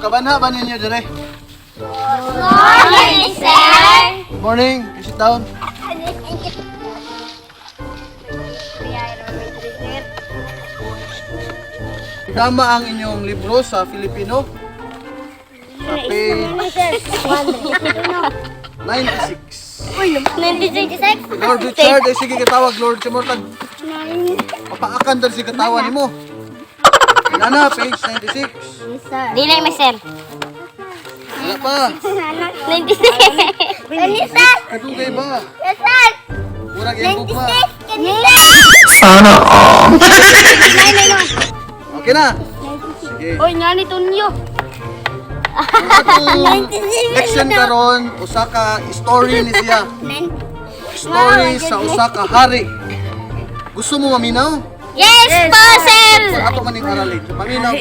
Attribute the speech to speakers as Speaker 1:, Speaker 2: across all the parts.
Speaker 1: kabanha ba ninyo dire?
Speaker 2: Morning, sir!
Speaker 1: Good morning. You sit down. Tama ang inyong libro sa Filipino. Sa page 96.
Speaker 2: 96?
Speaker 1: Lord Richard, ay sige katawag Lord Simortag. Papaakan dal si katawa nimo. Nana, page 96.
Speaker 2: Dili, may sir.
Speaker 1: Wala pa.
Speaker 2: 96. 96!
Speaker 1: Kadugay ba?
Speaker 2: Yes, sir!
Speaker 1: Murag imong ba?
Speaker 2: 96!
Speaker 1: Okay na. Sige.
Speaker 2: Oy, nga ni Tonyo.
Speaker 1: Ang atong leksyon karon usa ka story ni siya. Story sa usa ka hari. Gusto mo maminaw?
Speaker 2: Yes, po, sir!
Speaker 1: Ato man ning aralin. So, paminaw.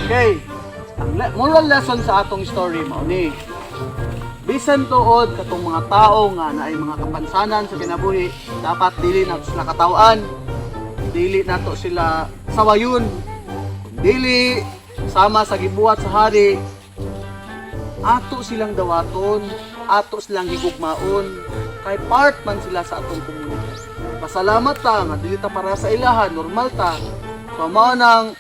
Speaker 1: Okay. Ang moral lesson sa atong story mao ni. Bisan tuod katong mga tao nga naay mga kapansanan sa kinabuhi, dapat dili nato sila katawan. Dili nato sila sawayon. Kung dili sama sa gibuhat sa hari, ato silang dawaton, ato silang higugmaon, kay part man sila sa atong komunidad. Pasalamat ta nga dili ta para sa ilaha, normal ta. So mao nang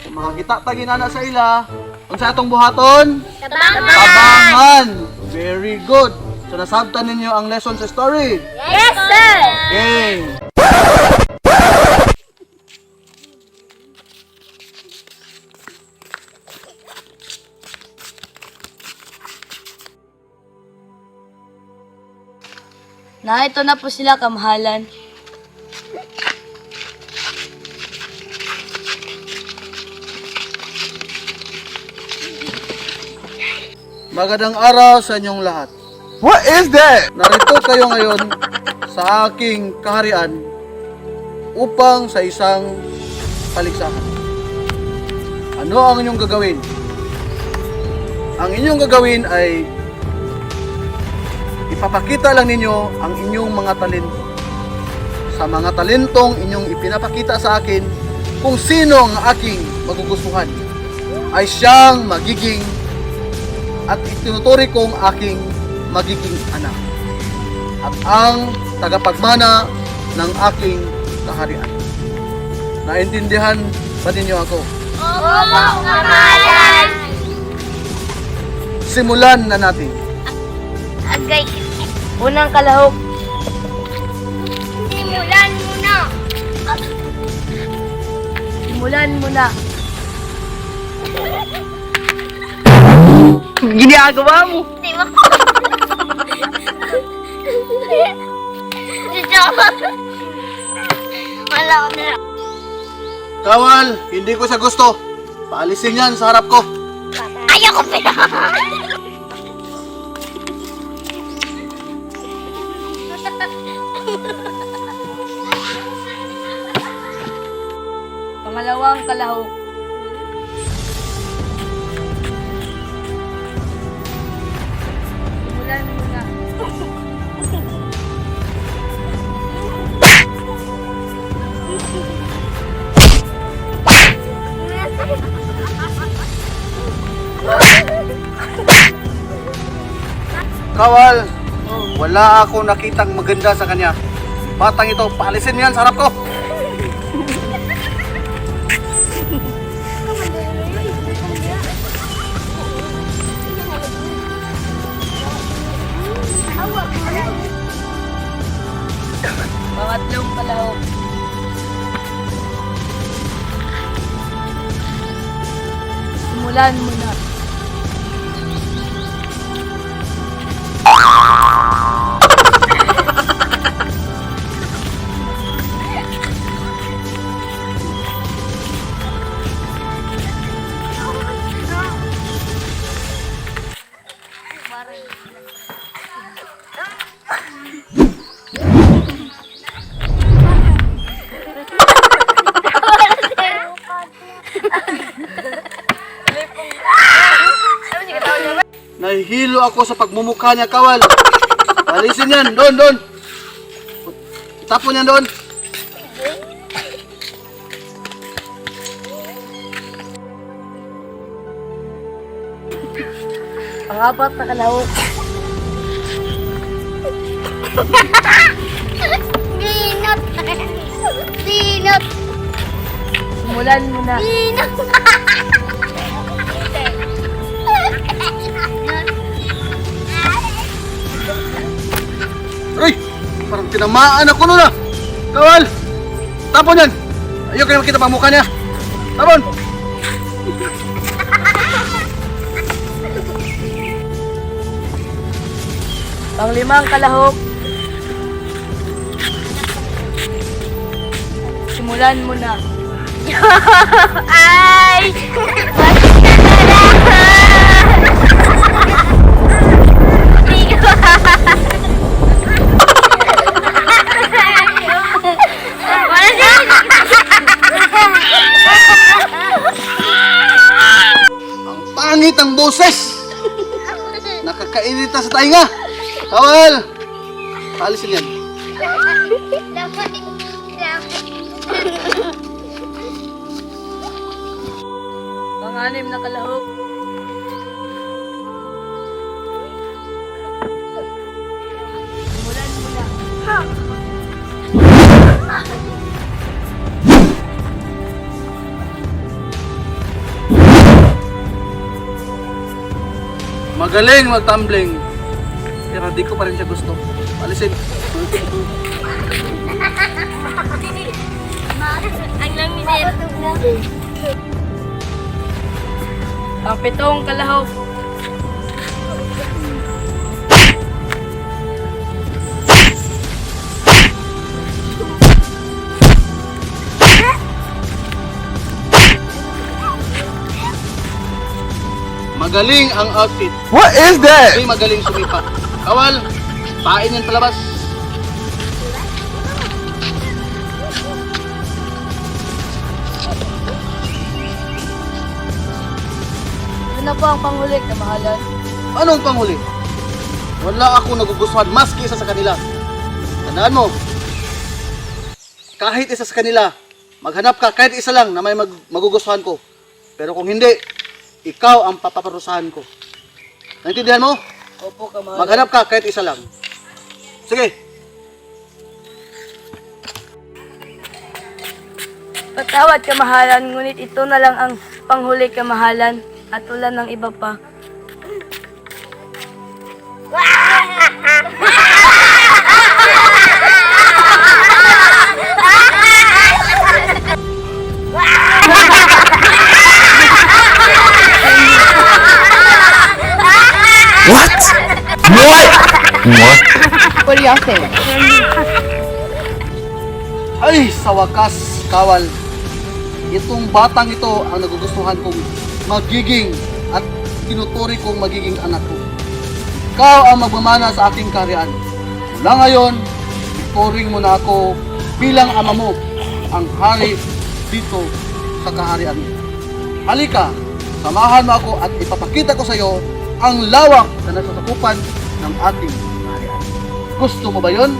Speaker 1: kung makakita ta ginana sa ila, unsa atong buhaton?
Speaker 2: Tabangan!
Speaker 1: Tabangan. Very good. So nasabtan ninyo ang lesson sa story.
Speaker 2: Yes, sir!
Speaker 1: Okay.
Speaker 3: Narito na po sila, kamahalan.
Speaker 1: Magandang araw sa inyong lahat.
Speaker 4: What is that?
Speaker 1: Narito kayo ngayon sa aking kaharian upang sa isang paligsahan. Ano ang inyong gagawin? Ang inyong gagawin ay ipapakita lang ninyo ang inyong mga talento. Sa mga talentong inyong ipinapakita sa akin, kung sino ang aking magugustuhan, ay siyang magiging at itinuturi kong aking magiging anak at ang tagapagmana ng aking kaharian. Naintindihan ba ninyo ako?
Speaker 2: Opo, kamahalan!
Speaker 1: Simulan na natin.
Speaker 2: Agay.
Speaker 3: Unang kalahok,
Speaker 2: Simulan mo na.
Speaker 3: simulan mo na.
Speaker 4: Ginagawa mo.
Speaker 2: Di ba? Wala ko na.
Speaker 1: Kawal, hindi ko sa gusto. Paalisin yan sa harap ko.
Speaker 2: Ayoko pa.
Speaker 3: Pangalawang kalahok. Simulan mo na.
Speaker 1: Kawal, wala akong nakitang maganda sa kanya. Batang ito, paalisin yan sa harap ko.
Speaker 3: Pangatlong kalahok. Simulan mo na.
Speaker 1: Nahihilo ako sa pagmumukha niya, Kawal. Paalisin yan, doon, doon. Itapon yan doon.
Speaker 3: Pang-apat na kalahok.
Speaker 2: Dinot. Dinot.
Speaker 3: Simulan mo na.
Speaker 2: Dinot.
Speaker 1: Aray! Parang tinamaan ako nun ah! Kawal! Tapon yan! Ayoko na makita pa ang mukha niya! Tapon!
Speaker 3: Panglimang kalahok. Simulan mo na.
Speaker 2: Ay! Bakit ka na? Wala siya.
Speaker 1: Ang pangit ang boses! Nakakairita sa tainga! Kawal! Paalisin yan.
Speaker 3: Pang-anim na kalahok. Simulan mo na.
Speaker 1: Magaling magtumbling. Pero di ko pa rin siya gusto. Paalisin.
Speaker 2: Ang lang ni Sir.
Speaker 3: Pang-pitong kalahok.
Speaker 1: Magaling ang outfit.
Speaker 4: What is that?
Speaker 1: Hindi magaling sumipa. Kawal! Pain yan palabas.
Speaker 3: Ito na po ang panghuli, kamahalan.
Speaker 1: Anong panghuli? Wala akong nagugustuhan maski isa sa kanila. Tandaan mo, kahit isa sa kanila, maghanap ka kahit isa lang na may magugustuhan ko. Pero kung hindi, ikaw ang papaparusahan ko. Naintindihan mo?
Speaker 3: Opo, kamahalan.
Speaker 1: Maghanap ka kahit isa lang. Sige.
Speaker 3: Patawad, kamahalan, ngunit ito na lang ang panghuli, kamahalan, at wala ng iba pa.
Speaker 4: What? What? What?
Speaker 5: What do y'all think?
Speaker 1: Ay, sa wakas, Kawal. Itong batang ito ang nagugustuhan kong magiging at tinuturi kong magiging anak ko. Ikaw ang magmamana sa aking kaharian. Mula ngayon, ituring mo na ako bilang ama mo, ang hari dito sa kaharian mo. Halika, samahan mo ako at ipapakita ko sa iyo ang lawak na nasasakupan ng ating kaharian. Gusto mo ba yon?